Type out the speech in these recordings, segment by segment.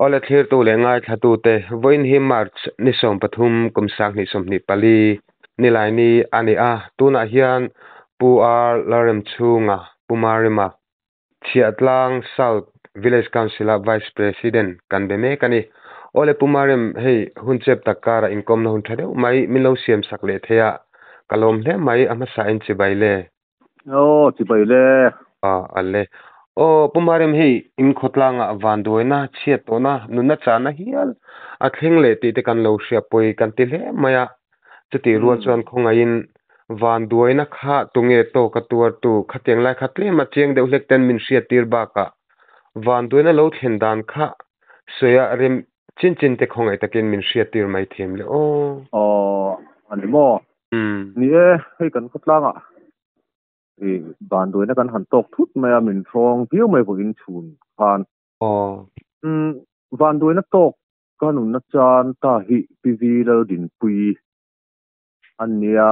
Awle thlirtu leh ngaithlatute, vawiin hi March ni 13 kum 2024 Nilaini a ni a, tunah hian Pu R Lalremchhunga, Pu Marima, Chhiahtlang South Village Council-a Vice President kan be mek a ni. Awle Pu Marim, hei hun chep tak karah inkawmna hun tha deuh mai min lo siam sak leh thei a, ka lawm hle mai, a hmasa in chibai le. Aw, chibai le. A, a le. Aw, Pu Marim, hei in khawtlangah vanduaina, chhiat tawhna, nunna chahna hial a thleng leh tih te kan lo hria pawi kan ti hle mai a. Chutih rual chuan khawngaihin vanduaina kha tunge tawka tuartu khatiang lai kha tlem a chiang deuh hlek ten min hriat tir bakah vanduaina lo thlen dan kha sawi a rem chin chin te khawngaih takin min hriat tir mai thiam le aw. Aw, a ni maw? Ni e, hei kan khawtlangah i vanduaina kan han tawk thut mai a, min hrawng viau mai vawiin chhun khan. Aw. Umm, vanduaina tawk Ka nunna chan ta hi Pi Vi Laldinpuii a nia.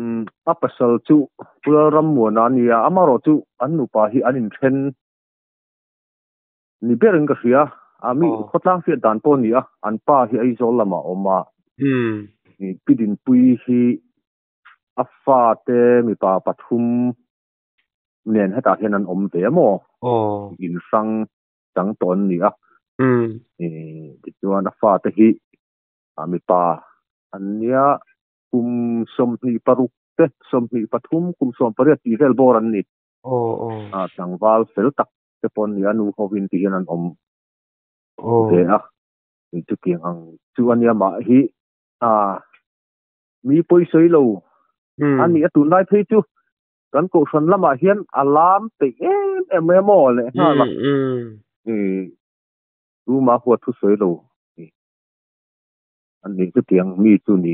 Umm, a pasal chu Pu Lalrammuana a nia, amaherawh chu an nupa hi an inthen ni berin ka hria. A mi khawtlang hriat dan pawh a ni a, an pa hi Aizawl lamah a awm a. Pi Dinpuii hi a fate mipa pathum nen hetah hian an awm ve a maw? Inhrang chang tawh an ni a. Tichuan a fate hi mipa an nia, kum 26 te, 23, kum 18 tih vel bawr an ni. Tlangval fel tak te pawh an ni a, nu hovin ti hian an awm ve a. Chutiang ang chu a nia mah hi mi pawisawi lo a ni a, tunlai phei chu Kan kohhran lamah hian a lam peih em em mai a maw leh nghal a. Tuma huat thu sawi lo an nih chutiang mi chu ni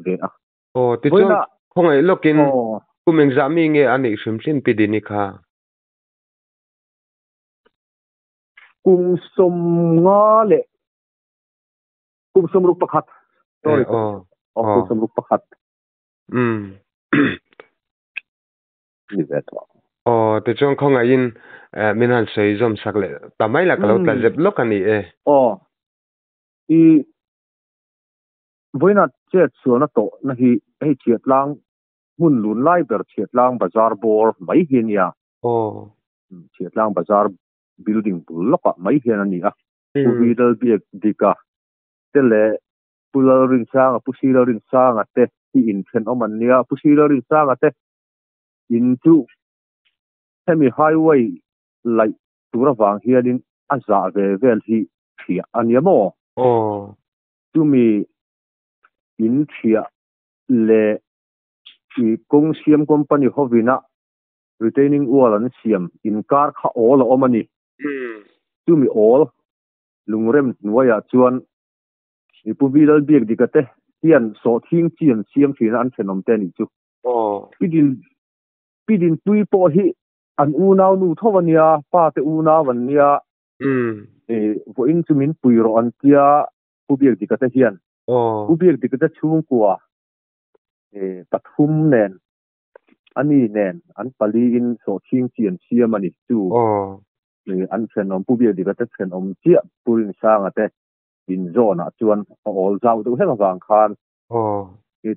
ve a. Aw tichuan khawngaih lawkin kum engzah mi nge a nih hrim hrim pi Dini kha? Kum 50 leh kum 61 sorry kum 61. Ni ve tawh. Aw, tichuan khawngaihin min han sawi zawm sak leh ta mai la, ka lo tla zep lawk a ni e. Aw, i vawiina chet sualna tawhna hi hei Chhiatlang hmun lun lai ber Chhiatlang bazar bawr mai hi a nia. Aw. Chhiatlang bazar building bul lawkah mai hian a ni a. Pu Vidal Biak Dika te leh Pu Lalrinsanga, Pu Si Lalrinsanga te hi inthenawm an nia. Pu Si Lalrinsanga te in chu hemi highway laih tur avang hianin a zah ve vel hi thiah a nia maw? Aw. Chumi in thiah leh i kawng siam company hovina retaining wall an siam inkar kha awl a awm a ni. Chumi awl lungrem hnuaiah chuan I Pu Vi Lalbiak Dika te hian sawhthing chi an siam thin a, an thenawm te a nih chu. Pi Din Pi Dinpui pawh hi an unau nu tho a nia, pa te unau an nia. I vawiin chu min pui rawh an tia Pu Biak Dika te hian. Pu Biak Dika te chhungkua i pathum nen a ni nen an pali in sawhthing chi an siam a ni chu. I an thenawm Pu Biak Dika te thenawm chiah Pu Rinsanga te in zawnah chuan a awl zau deuh hlek avang khan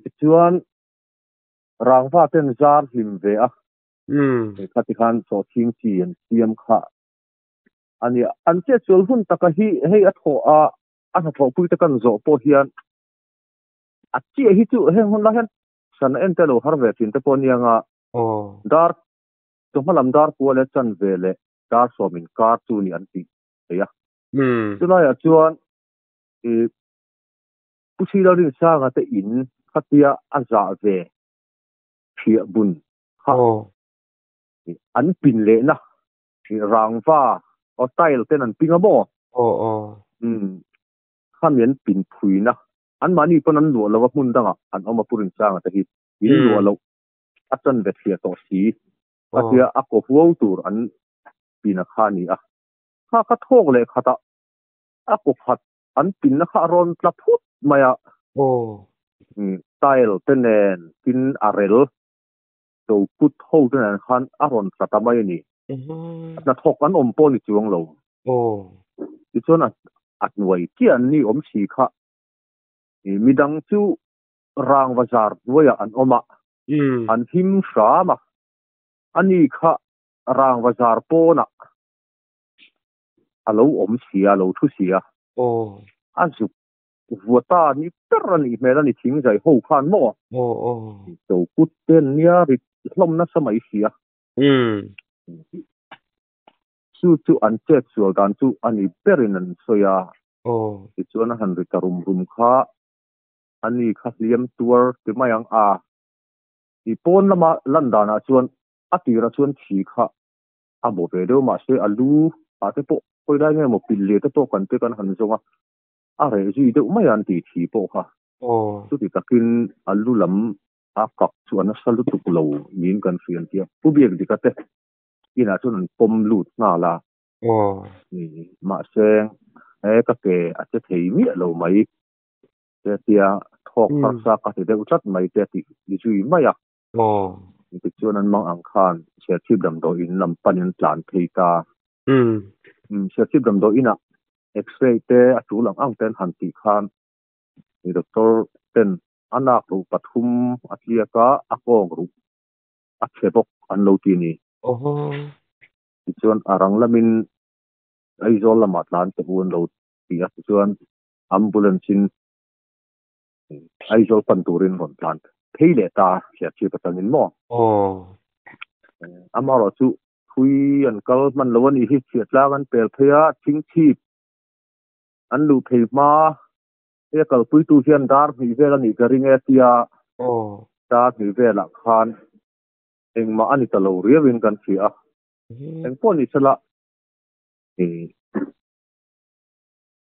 tichuan rangva ten zar hlim ve a khati khan sawhthing chi an siam kha a ni. An chetsual hun taka hi hei a thawh a a hnathawhpui te kan zawh pawh hian a chiah hi chu heng hun lai hian sana en te lo har ve thin te pawh a nia nga dar chawhma lam dar kual e chan ve leh dar 10 inkar chu ni an tih thei a. Chulaiah chuan i Pu Sila Rinsanga te in khatia a zah ve thiah bun kha an pin lehna rangva aw tile ten an ping a maw? Khami an pin phuina anmahni pawn an luah lo a hmun dangah an awm a Pu Rinsanga te hi in luah loh a chan ve thliah tawh si khatia a kaw huau tur an pin a kha a ni a. Kha ka thawk leh khatah a kaw khat an pinna kha a rawn tla phut mai a. Tile te nen tin a rel to kut ho te nen khan a rawn tla ta mai a ni. Hnathawk an awm pawh a ni chuang lo. Tichuan a a hnuai chiah an ni awm si kha. I midang chu rangva zar hnuaiah an awm a, an him hram a. Ani kha rangva zar pawnah a lo awm si a, a lo thu si a. A zuk vua ta ni ber a nih hmel a ni thing zai ho khan maw? To kut te an nia rit hlawm nasa mai si a. Chu chu an chet sual dan chu a ni berin an sawi a. Tichuan a han ri ta rum rum kha, a ni kha hliam tuar ti mai ang a. I pawn lama lan danah chuan a tirah chuan thi kha a maw ve deuh mahse a lu ah te pawh khawi lai nge maw pilh leh te pawh kan te kan han zawng a, a reh zui deuh mai a an tih thi pawh kha. Chuti takin a lu lam a kak chu a nasa lutuk lo niin kan hria an ti a. Pu Biakdika te inah chuan an pawm lut nghal a. Mahse he ka ke a che thei miah lo mai te a tia, thawk harsa ka ti deuh tlat mai te a ti zui mai a. Tichuan an mang ang khan Serchhip damdawi in lam panin an tlan phei ta. Serchhip damdawi inah X-ray te a tul ang ang te an han tih khan doctor ten a nak ruh pathum a tliak a, a kawng ruh a chhe bawk an lo ti a ni. Tichuan a rang lamin Aizawl lamah tlan che u an lo ti a, tichuan ambulance in Aizawl pan turin rawn tlan phei leh ta Serchhip atangin maw? Amaherawh chu thui an kal hman lo a nih hi, chhiatlang an pel phei a, thingchhip an luh phei hma He kalpuitu hian dar hnih vel a nih ka ring e tia dar hnih velah khan engmah a ni ta lo riauin kan hria a. Engpawh ni sela tih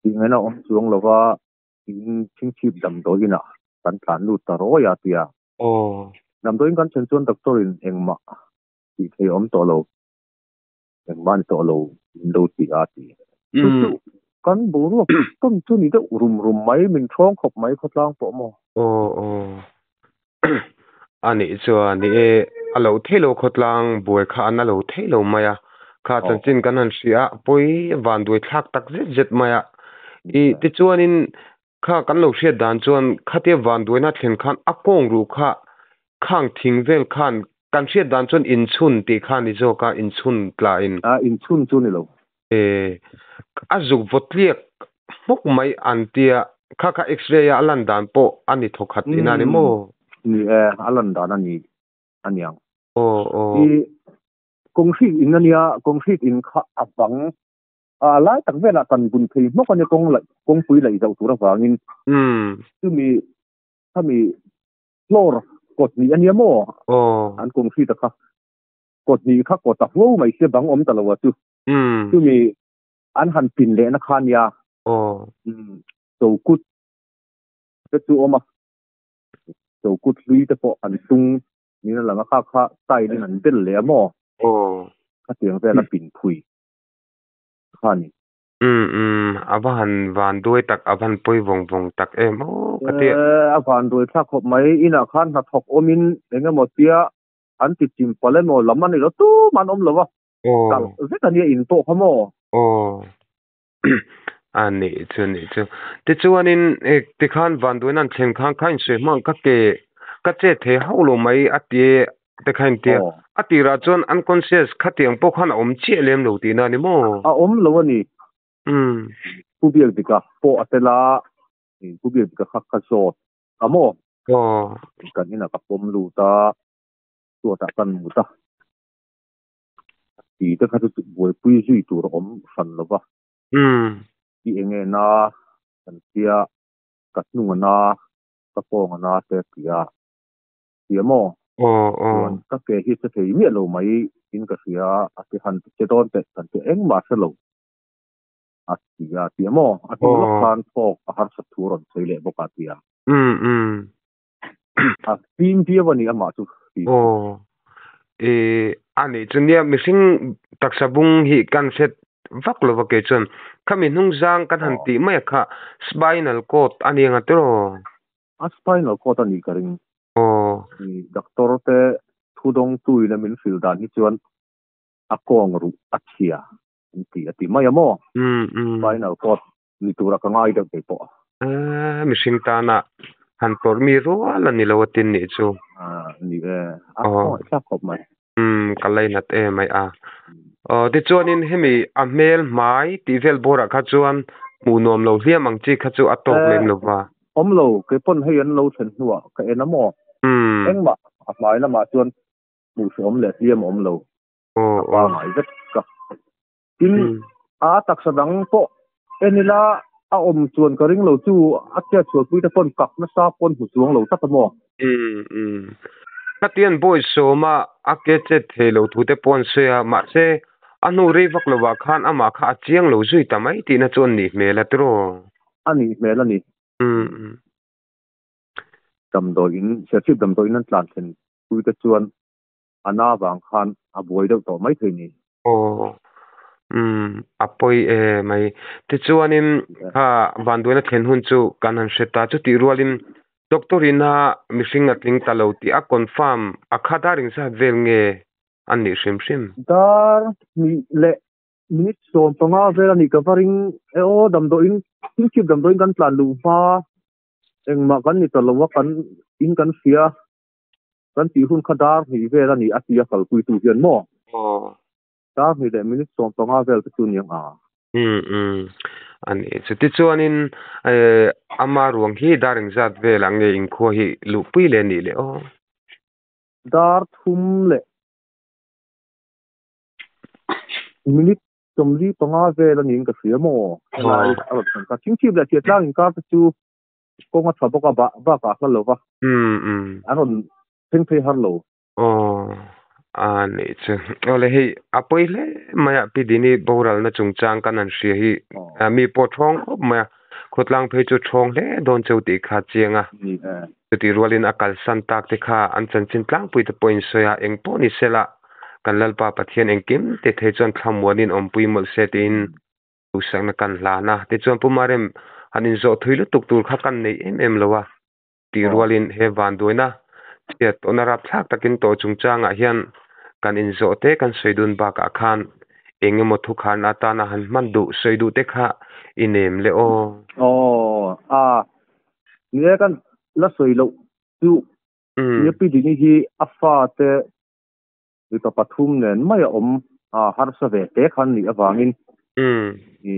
ngaihna awm chuang lova in chhingchhip damdawiin ah kan tlan lut ta rawi a tia. Damdawiin kan thlen chuan doctor in engmah tih thei a awm tawh lo. Engmah a ni tawh lo min lo ti a ti. Chu chu kan boruak tawn chu ni deuh rum rum mai min ṭhawng khawp mai khawtlang pawh maw? Aw aw a nih chuan ni e a lo theih lo khawtlang buai kha an a lo theih lo mai a kha chanchin kan han hria a pawi vanduai thlak tak zet zet mai a i tichuanin kha kan lo hriat dan chuan khatia vanduaina thlen khan a kawng ruh kha Khang thing vel khan kan hriat dan chuan inchhun tih kha a ni zawk a, inchhun tla in. A, inchhun chu ni lo. E, a zuk vawtliak hmawk mai an tia, kha kha x-ray a a lan dan pawh a ni thawkhat tihna a ni maw? Ni e, a lan dan a ni a niang. Aw, aw. I concrete in a nia, concrete in kha a bang, a lai tak velah kan bun phei hmawk a nia kawng laih, kawngpui laih zoh tur avangin. Chumi, khami Floor kawt hnih a nia maw? An concrete a kha kawt hnih kha kawt a huau mai sia bang awm ta lo a chu. Chumi an han pin lehna kha a nia. Chokut te chu awm a, chokut hlui te pawh an tung niin a lang a, kha kha tile in an bel leh a maw? Khatiang vel a pin phui kha a ni. Umm umm, a va han van duai tak, a van pawi vawng vawng tak em aw ka ti. Eh, a van duai thlak khawp mai, inah khan hnathawk awmin eng emaw tia an ti chim palh emaw lam a ni lo tumah an awm lo a, kalh vek a nia in pawh kha maw? Aw, a nih chu nih chu. Tichuanin tikhan van duaina an thlen khan kha insawi hmang ka ke ka chet thei hauh lo mai a ti te kha intia. A tirah chuan unconscious khatiang pawh khan a awm chiah lem lo tihna a ni maw? A awm lo a ni. Pu Biakdika pawh a tel a, Pu Biakdika kha ka zawt a maw? Kan inah ka pawm lut a, chhuatah kan mut a. Ti te kha chu buaipui zui tur a awm hran lo va. I eng nge na kan tia, ka hnung a na, ka kawng a na te a ti a. Tia maw? Chuan ka ke hi che thei miah lo mai in ka hria a ti han ti che dawn teh kan ti engmah hre lo a ti a tia maw? A hnu lawk khan thawk a harsat thu rawn sawi leh bawk a tia. A fim viau a ni amah chu ti. Aw e a nih chu nia mihring taksa bung hi kan hret vak lo va kei chuan khami hnung zang kan han tih mai a kha spinal cord a ni ang a tiraw? A spinal cord a nih ka ring. Aw. Doctor te thu dawngtu in a min hrilh dan hi chuan a kawng ruh a chhia. An ti a ti mai a maw? Mm mm. Spinal cord ni tura ka ngai deuh keipawh. Eh, mihring tana han tawrh mi rual a ni lo atin nih chu. Ah, ni e, a khawngaih thlak khawp mai. Umm, ka lainat em ai a. Aw, tichuanin hemi a hmel hmai tih vel bawrah kha chuan hmuh nuam lo hliam ang chi kha chu a tawk lem lo va. Awm lo, keipawn hei an lo thlen hnuah ka en a maw? Engmah a hmai lamah chuan hmuh hrehawm leh hliam a awm lo. A pangai vek ka. Tin, a taksa dang pawh en ila a awm chuan ka ring lo chu a chet sualpui te pawn kak nasa pawn hmu chuang lo tlat a maw? Khatian bawi sawma a ke chet thei lo thu te pawh an sawi a, mahse a hnu rei vak lovah khan amah kha a chiang lo zui ta mai tihna chu a nih hmel a tiraw? A nih hmel a ni. Damdawiin, Serchhip damdawiin an tlan thlen pui te chuan a na vang khan a buai deuh tawh mai thei ni. Aw, umm, a pawi e mai. Tichuanin kha vanduaina thlen hun chu kan han hre ta. Chutih rualin doctor ina mihring a tling ta lo tih a confirm a kha dar engzat vel nge a nih hrim hrim? Dar hnih leh minute 15 vel a nih ka va ring e aw, damdawiin, thingchhip damdawiin kan tlan luh hma engmah kan ni ta lo a, kan in kan hria. Kan tih hun kha dar hnih vel a ni a ti a kalpuitu hian maw? Aw. Dar hnih leh minute 15 vel te chu niang a. Umm umm. A ni chu. Tichuanin eh ama ruang hi dar engzat velah nge inkhua hi luhpui leh nih leh aw? Dar thum leh minute 45 vel a niin ka hria maw? Helai a rawn thlen kha. Chhingchhip leh Thiatlang inkar te chu Kawng a tha bawk a, bah bakah a hla lo va. Umm. An rawn thleng phei har lo. Aw, a nih chu. Aw le hei, a pawi hle mai a, Pi Dini boralna chungchang kan han hria hi mi pawh thawng khawp mai a, khawtlang phei chu thawng hle dawn cheu tih kha chiang a. Ni e. Chutih rualin a kalsan tak te kha an chanchin tlangpui te pawhin sawi a, eng pawh ni sela kan Lalpa Pathian engkim ti thei chuan thlamuanin awmpui mawlh se tiin Duhsakna kan hlan a, tichuan Pu Marem han inzawh thui lutuk tur kha kan nei em em lo a, tih rualin he vanduaina chhiat tawhna rapthlak takin tawh chungchangah hian kan inzawh te kan sawi dun bakah khan eng emaw thukharna atana han hman duh sawi duh te kha i nem le aw. Aw, a, ni e kan la sawi loh chu Nia Pi Dini hi a fate mipa pathum nen mai a awm a, harsa ve te khan nih avangin i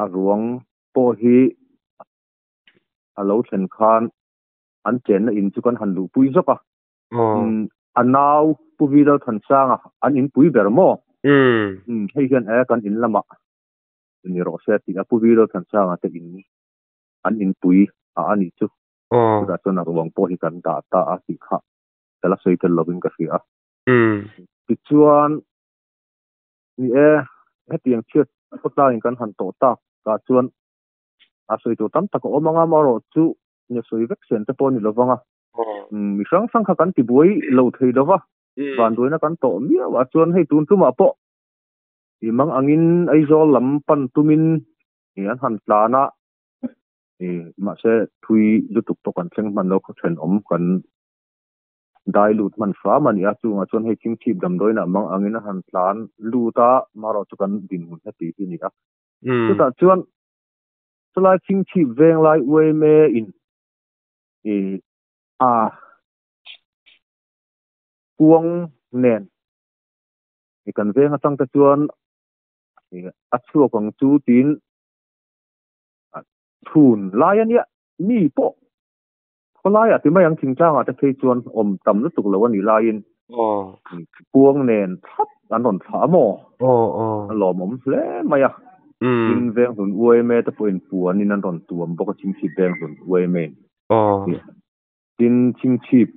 a ruang pawh hi a lo thlen khan an chenna in chu kan han luhpui zawk a. A nau Pu Vidal Thansanga an inpui ber maw? Hei hian e kan in lamah ni rawh se tih a Pu Vidal Thansanga te in an inpui a a nih chu. Chutah chuan a ruang pawh hi kan dah ta a tih kha ka la sawi tel lovin ka hria a. Tichuan, ni e, hetiang chhiat khawtlangin kan han tawh tak ah chuan a sawi tur tam tak a awm ang a, amaherawhchu ni a sawi vek sen te pawh a ni lovang a. Mi hrang hrang kha kan ti buai lo thei lo va, vanduaina kan tawh miau ah chuan hei tun tumah pawh i mang angin Aizawl lam pan tumin an han tlan a, mahse thui lutuk pawh kan thleng hman lo, khaw thenawm kan Dai lut hman hram a ni a, chungah chuan hei chingchhip damdawiinah mang angin a han tlan lut a, marawh chu kan dinhmun heti hi a ni a. Chutah chuan chulai chingchhip venglai uaime in i a kuang nen i kan veng atang te chuan i a chhuak ang chu tiin chhun lai a nia, mi pawh Khawlaiah ti mai ang thingtlangah te phei chuan awm tam lutuk lo a nih laiin kuang nen thlap an rawn thlah a maw? A lawmawm hle mai a. Tin Venghlun UMA te pawhin puanin an rawn tuam bawk a Chingchhip Venghlun UMA in. Tin Chingchhip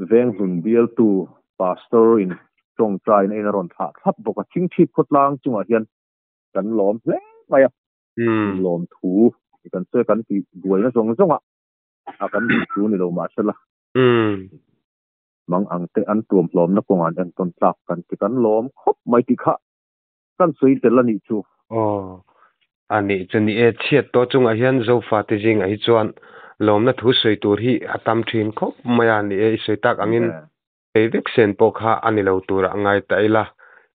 Venghlun bialtu Pastor in tawngtaina in a rawn thlah thlap bawk a. Chingchhip khawtlang chungah hian kan lawm hle mai a. Lawm thu kan sawi kan tih buaina zawng zawng a a kan duh thu ni lo mahsela mang ang te an tuam hlawmna kawngah an entawn tlak kan ti kan lawm khawp mai tih kha kan sawi tel a nih chu. Aw a nih chu ni e chhiat tawh chungah hian Zofa te zingah hi chuan lawmna thu sawi tur hi a tam thin khawp mai a ni e i sawi tak angin ei vek sen pawh kha a ni lo turah ngai ta ila.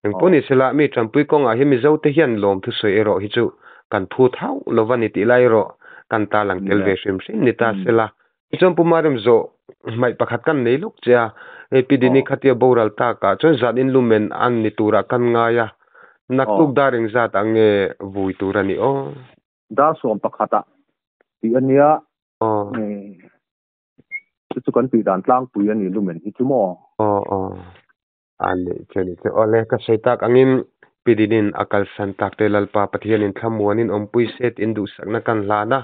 Engpawh ni sela, mi tanpui kawngah hi Mizo te hian lawm thusawi erawh hi chu kan phut hauh lo va ni tih lai erawh kan ta lang tel ve hrim hrim ni ta sela. Tichuan Pu Marem zawh hmaih pakhat kan nei lawk che a, hei Pi Dini khatia boral takah chuan zan in lumen an ni turah kan ngai a, naktuk dar engzat ah nge vui tur a ni aw? Dar 11 ah tih a nia. Chu chu kan tih dan tlangpui a ni lumen hi chu maw? Aw aw. A nih chu ni chu. Awle ka sawi tak angin Pi Dinin a kalsan tak te Lalpa Pathianin thlamuanin awmpui set in duhsakna kan hlan a.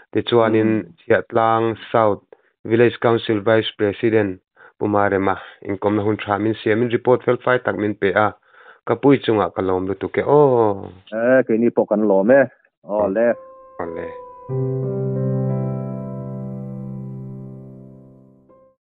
Tichuanin Chhiahtlang South Village Council Vice President Pu Marema inkawmna hun tha min siamin report felfai tak min pe a. Ka pui chungah ka lawm lutuk e aw. E, keini pawh kan lawm e. Awle. Awle.